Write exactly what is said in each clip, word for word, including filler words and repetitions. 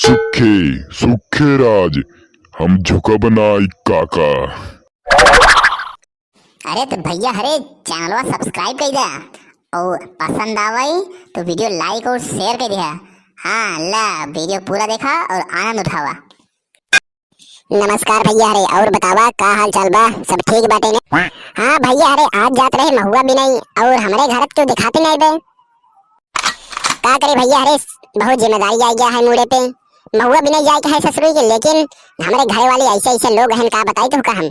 सुखे, सुखे राज, हम झुकब नाई काका। अरे तो भैया, अरे channelवा subscribe कइ द्या और पसंद आवइ तो video like और share कइ द्या। हाँ, ला video पूरा देखा और आनंद उठावा। नमस्कार भैया, अरे और बतावा, का हाल चाल बा? सब ठीक बाटे ने? हाँ भैया, अरे आज जात रहे महुआ बिनइ और हमरे घर के केहू देखाते नाहीं बे। का करे भैया, अरे बहुत जिम्मेदारी आ गया है मूड़े पे। महुआ बिनइ जाए के है ससुरी के, लेकिन हमरे घरे वाले ऐसे ऐसे लोग हैं, का बताई तुहका हम।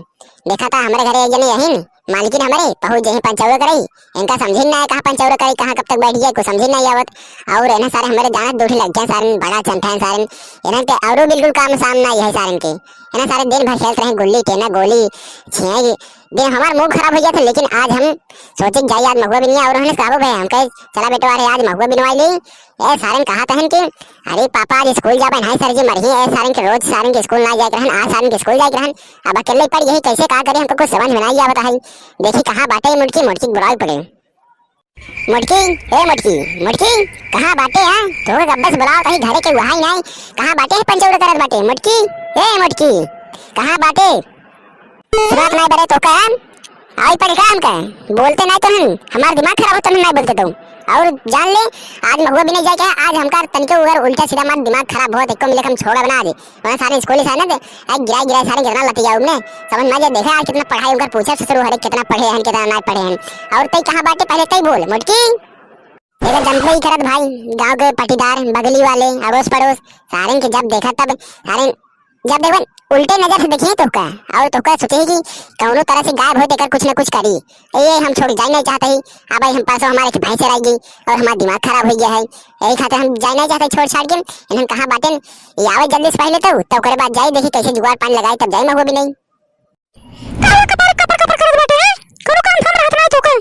देखा था हमरे घरे एक जने यही मालकिन हमरे पहुँच जही पंचौरा करइ, इनका समझिन ना है कहाँ पंचौरा करइ, कहाँ कब तक बैठ जाए, कुछ समझिन ना आवत। और इन्हें सारे हमरे जानत दूठी लग गया सारन, बड़ा चंठा है सारन। इन्हें के औरो बिल्कुल काम साम ना है सारन के। इन्हें सारे दिन भर खेलत रहे गुल्ली, टेना, गोली, छियाई। दिन हमार mood खराब हो गया था, लेकिन आज हम सोचे कि जाई आज महुआ बिनिया और उन्हें कहबो भाई, हम कहे चला बेटवा रे आज महुआ बिनवाई ली। ए सारन कहा तहन कि अरे पापा आज स्कूल जाबे नहीं सर जी मरही। ए सारन के रोज सारन के स्कूल ना जाए के रहन, आज सारन के स्कूल जाए के रहन। अब अकेले पड़ यही कैसे का करे, हमको कुछ समझ में नहीं आवत है। देखी कहाँ बाटे मुटकी, मुटकी के बुलावे पड़े। मुटकी, ए मुटकी, मुटकी, कहाँ बाटे, हाँ? तोहके कब्बे से बुलावत हई, घरे केहू अहइ नाहीं। कहाँ बाटे, पंचौरा करत बाटे? मुटकी, ए मुटकी, कहाँ बाटे? सुनात नाहीं बरे तोहका, हाँ? आई पड़े का हमका? बोलते नाहीं तो हम, हमार दिमाग खराब होत नाहीं बोलते तो। और जान ले, आज महुआ बिनइ जाए के, आज हमका तनिको अगर उल्टा सीधा मार दिमाग खराब होत, एको मिले हम छोड़ब ना आज। वहाँ सारे स्कूल ही सारे ना दे, आज गिराए गिराए सारे कितना लतिया उनने। समझ में आ जाए, देखा आज कितना पढ़ाई उनकर पूछे ससुर हरे, कितना पढ़े हैं, कितना ना पढ़े हैं। और तई कहाँ बाटे, पहले तई बोल, मोटकी। देखा, जनते ही करत भाई, गाँव के पटीदार, बगली वाले, अड़ोस पड़ोस, सारे के जब देखा तब, सारे जब देखबन, उल्टे नजर से देखिए तोहका, और तोहका सोचे कि कौनो तरह से गायब हो, तेकर कुछ न कुछ करी। ए, हम छोड़ जाए नहीं चाहते ही। अब भाई हम परसों हमारे एक भैंस चराई गई और हमारा दिमाग खराब हो गया है, यही खातिर हम जाए नहीं चाहते छोड़ छाड़ के। इन्हन कहाँ बाटेन, ये आवे जल्दी से पहले तो, तब ओकरे बाद जाई, देखी कैसे जुगाड़ पानी लगाई, तब जाई महुआ बिनइ। काहे कपार कपर कपर करत बाटे, हैं? कोनो काम धाम रहत नाहीं तोके।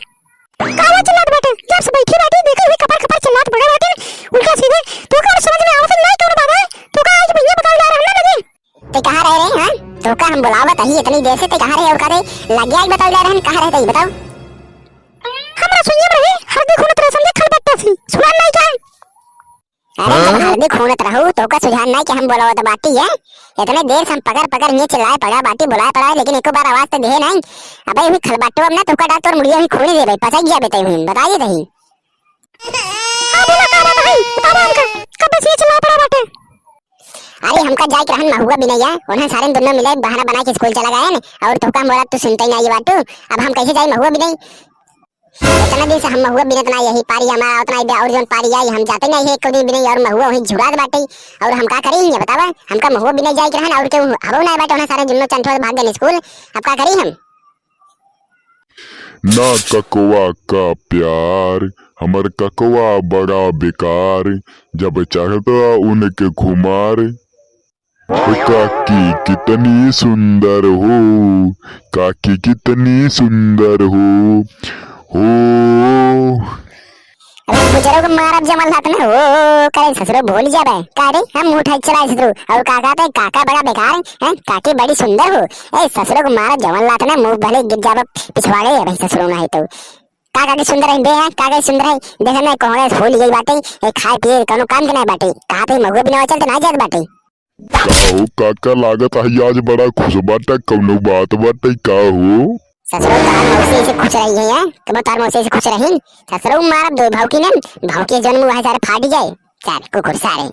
काहे चिल्लात बाटे? जब से बैठी बाटी, देखे हुए कपर कपर चिल्लात बड़े बाटे, उल्टा सीधे। तोके समझ में आवत नाहीं कौनो बात है? तोका आज भैया बतावे ला रहना लगे। ते कहाँ रहे रे, हाँ? तोका हम बुलावत अही इतनी देर से, ते कहाँ रहे और का रे? लगे आई बतावे ला रहन, कहाँ रहे ते बताओ? हमरा सुइया में रहे, हरदी खूनत रहे, समझे खलबट्टा सी। सुनान नाहीं का? अरे, जब हाँ? हरदी खूनत रहू, तोका सुझान नाहीं कि हम बोलावत बाटी है? इतने देर से हम पकड़ पकड़ हियाँ चिल्लाए पड़ा बाटी, बुलाए पड़ा है, लेकिन एको बार आवाज तो दिहे नाहीं। अबे, हुई खलबट्टो अब ना तोका डाल तोर मुड़िया हुई खूनी देबे, पचाई गया बेटे हुई, बताइए दही। हाँ, बोला, का बात है? बतावा हमका, कब से ये चिल्लाए पड़ा बाटे? अरे, हमका जाए के रहन महुआ बिनइया, उन्हें सारे दुन्नो मिले बहाना बना के स्कूल चला गए न, और तोका हम बोला तू सुनते ही नाहीं बाटू, अब हम कैसे जाए महुआ बिनइ? इतना दिन से हम महुआ बिनत ना यही पारी, हमारा उतना ही और जौन पारी आई, हम जाते नहीं है, एक दिन बिनई और महुआ वहीं झुरात बाटे। और हम का करी, ये बतावा, हमका महुआ बिनई जाए के रहन, और केहू हबो ना बाटे, उन्हें सारे जुन्नो चंठवा भाग गए स्कूल, अब का करी हम? ना ककवा का प्यार, हमर ककवा बड़ा बेकार, जब चढ़ता उनके खुमार। ओ काकी कितनी सुंदर हो, काकी कितनी सुंदर हो, हो। अरे बुजुर्ग मारब जमल हाथ में हो, करे ससुरो भूल जाबे। का रे, हम मुंह उठाई चला ससुरो। और का कहते, काका बड़ा बेकार है, हैं? काकी बड़ी सुंदर हो। ए ससुरो को मारब जमल हाथ में, मुंह भले गिर जाबे पिछवाड़े, अबे ससुरो ना है तो। का काकी सुंदर है बे, हैं? का काकी सुंदर है? देखे ना, कोहड़े फूल गई बाटे, ए खाए पिए कोनो काम के ना बाटे। कहा थे महुआ बिना चलते ना जात बाटे। का हो काका, लागत है आज बड़ा खुश बाटा, कौनो बात बाटे का हो? ससुरो तोहार मौसी से खुश रही है यार, कब तोहार मौसी से खुश रही? ससुरो मारब दो भौकी ने, भौकी जन्म हुआ है सारे फाट जाए, सारे कुकुर सारे।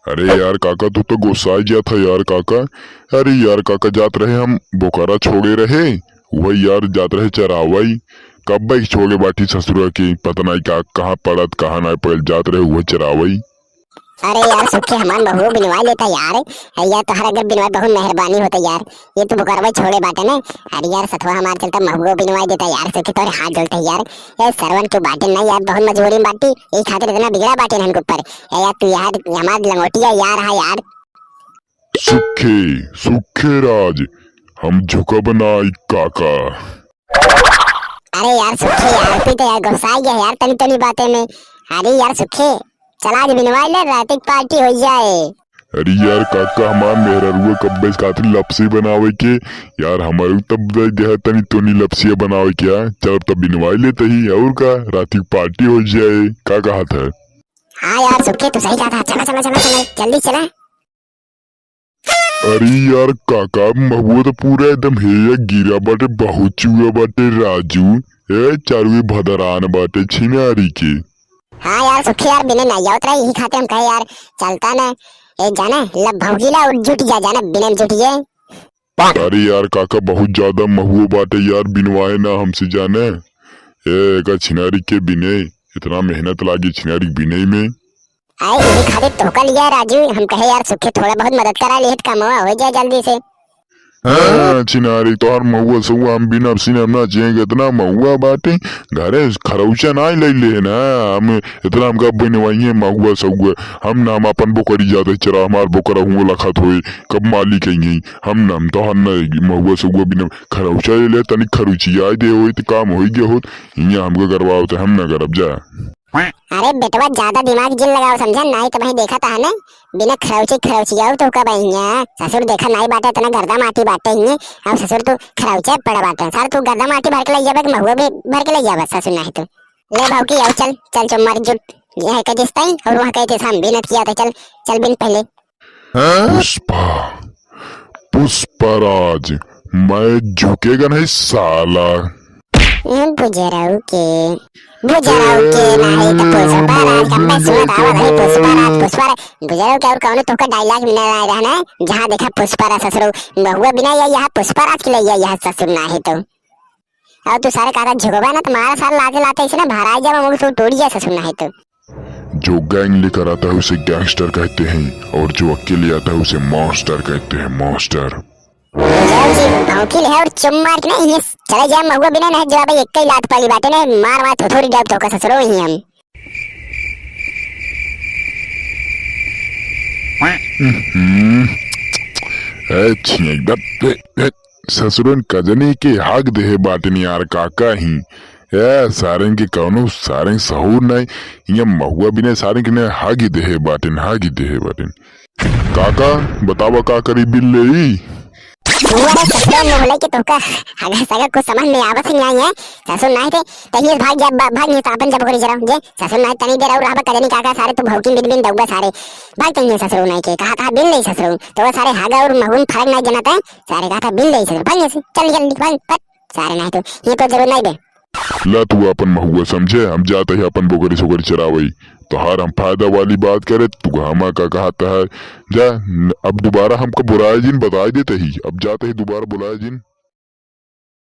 अरे यार काका, तू तो गुस्सा गया था यार काका। अरे यार काका, जात रहे हम बोकरा छोड़े रहे, वही यार जात रहे चरावई, कब छोड़े बाटी ससुरा के, पता नहीं का कहाँ पड़त कहाँ ना पड़त, जात रहे वही चरावई। अरे यार सुखे, हमार महुआ बिनवा लेता यार। अरे यार तोहरा अगर बिनवा बहुत मेहरबानी होता यार। ये तो बोकरवा छोड़े बाटे ना। अरे यार सथवा हमार चलता महुआ बिनवा देता यार सुखे, तोरे हाथ जोड़ते यार। यार सरवन के बाटे ना यार, बहुत मजबूरी में बाटी, यही खातिर इतना बिगड़ा बाटे इनके ऊपर। ए यार तू यार हमार लंगोटिया यार है यार। सुखे, सुखे राज, हम झुकब ना ई काका। अरे यार सुखे यार, तू तो यार गुस्सा गया यार तनी तनी बातें में। अरे यार सुखे, चला आज बिनवाई ले, रात की पार्टी हो जाए। अरे यार काका, हमार मेहररुआ कब्बे से खातिर लपसी बनावे के यार, हमारे तब दे दे तनी तोनी लपसिया बनावे के यार। चल तब बिनवाई लेते ही, और का, रात की पार्टी हो जाए, का कहा था? हाँ यार सुखे, तू सही कहा था। चला चला चला चला, जल्दी चला। अरे यार काका, महुआ तो पूरा एकदम हेया गिरा बाटे, बहुत चुआ बाटे राजू। ए चारू भदरान बाटे छिनारी के। हाँ यार सुखी यार, बिने नाई आवत रहा, यही खातिर हम कहे यार चलता ना। ए जाना लब भौजीला और जुट जा, जाना बिने में जुट गए। अरे यार काका, बहुत ज्यादा महुआ बाटे यार, बिनवाए ना हमसे जाने। ए एका छिनारी के बिने, इतना मेहनत लागी छिनारी के बिने में। आए यही खातिर तोहका लिया राजू, हम कहे यार सुखे थोड़ा बहुत मदद करा लेत, कमवा हो जाए जल्दी से। हाँ, छिनारी तोहर महुआ सहुआ हम बिनब सिनब ना चाहिए, इतना महुआ बाटे, घरे खरौचा ना ले ले ना, हम इतना हमका बिनवाइए महुआ सहुआ, हम ना हम अपन बोकरी जाते चरा, हमार बोकरा हुआ लखत होए, कब मालिक अइहे, हम ना हम तोहर ना महुआ सहुआ बिनब, खरौचा ले ले, तनी खरुचियाई दे होई त काम होई गया होत, इहाँ हमका करवाओ त हम ना करब जा। अरे बेटवा, ज्यादा दिमाग जिन लगाओ, समझा? नाही तो भाई देखा था ने, बिना खरौची खरौचियाऊ तो कब हियाँ। ससुर देखा नाही बाटे, इतना गर्दा माटी बाटे हियाँ। अब ससुर तू खरौचे पड़ बाटे। सार तू गर्दा माटी भर के ले जाबे, महुआ भी भर के ले जाबे ससुर नाही तो। ले भाव की आओ, चल, चल चुम्मार जुट। यहाँ कह दिस ताई और वहाँ कह दिस हम बिनत किया था, चल, चल बिन पहले। पुष्पा, पुष्पराज, मैं झुकेगा नहीं साला। ए, बुजरऊ के, बुजरऊ के नाही तो पुष्पराज, कब मैं सुनत आवत है पुष्पराज, पुष्पराज। बुजरऊ के और कौनो तोहका dialogue मिले ना रहा ना, जहाँ देखा पुष्पराज ससुरऊ, महुआ बिना या यहाँ पुष्पराज के लिए या यहाँ ससुर नाही तो। और तू सारे कहता झुकबा ना, तुम्हारा सारे लाते लाते ऐसे ना भराई जाबा, मुँह तू टूट गया ससुर नाही तो। जो gang लेकर आता है उसे gangster कहते हैं और जो अकेले आता है उसे monster कहते हैं, monster। जाओ जी, भौंकी ले और चुम मार के ना ये चले जाए महुआ बिना नहीं जवाब, एक ही लात पाली बाटे ना, मार मार थोथोरी डाब तोहका ससुरो ही हम। हम्म। ए, छिएक दत, ए, ए, ससुरन कजनी के हक देहे बाटन यार, काका ही। ए, सारेन के कौनो सारेन सहूर नहीं। इहाँ महुआ बिने सारेन के ने हक ही देहे बाटन, हक ही देहे बाटन। काका, बतावा का करी बिन लेई? हुआ रे ससुरा मोहले के तोहका हगा सगा कुछ समझ में आवत ही नहीं है। ससुर नाही थे, तहिए भाग जा, भा-, भाग नहीं तो अपन जब करी जरा, जे ससुर नाही तनी देर और रहबा कजनी काका सारे तू भौकी बिन बिन दउबा सारे। भाग तहिए ससुर नाही के, कहा था बिन लेई ससुर, तो वो सारे हगा और महुआ में फर्क नहीं जानता है, सारे कहा था बिन लेई ससुर, भाग यहाँ से, चल निकल, निकल, भाग, भाग, सारे नाही तो, ये तो जरूर नहीं बे। ला तू अपन महुआ समझे, हम जात ही अपन बोकरी सोकरी चरावई। तोहार हम फायदा वाली बात करे, तू घामा का कहत है। जा, न-, अब दोबारा हमका बुलाए जिन, बताए देते ही। अब जात ही दोबारा बुलाए जिन।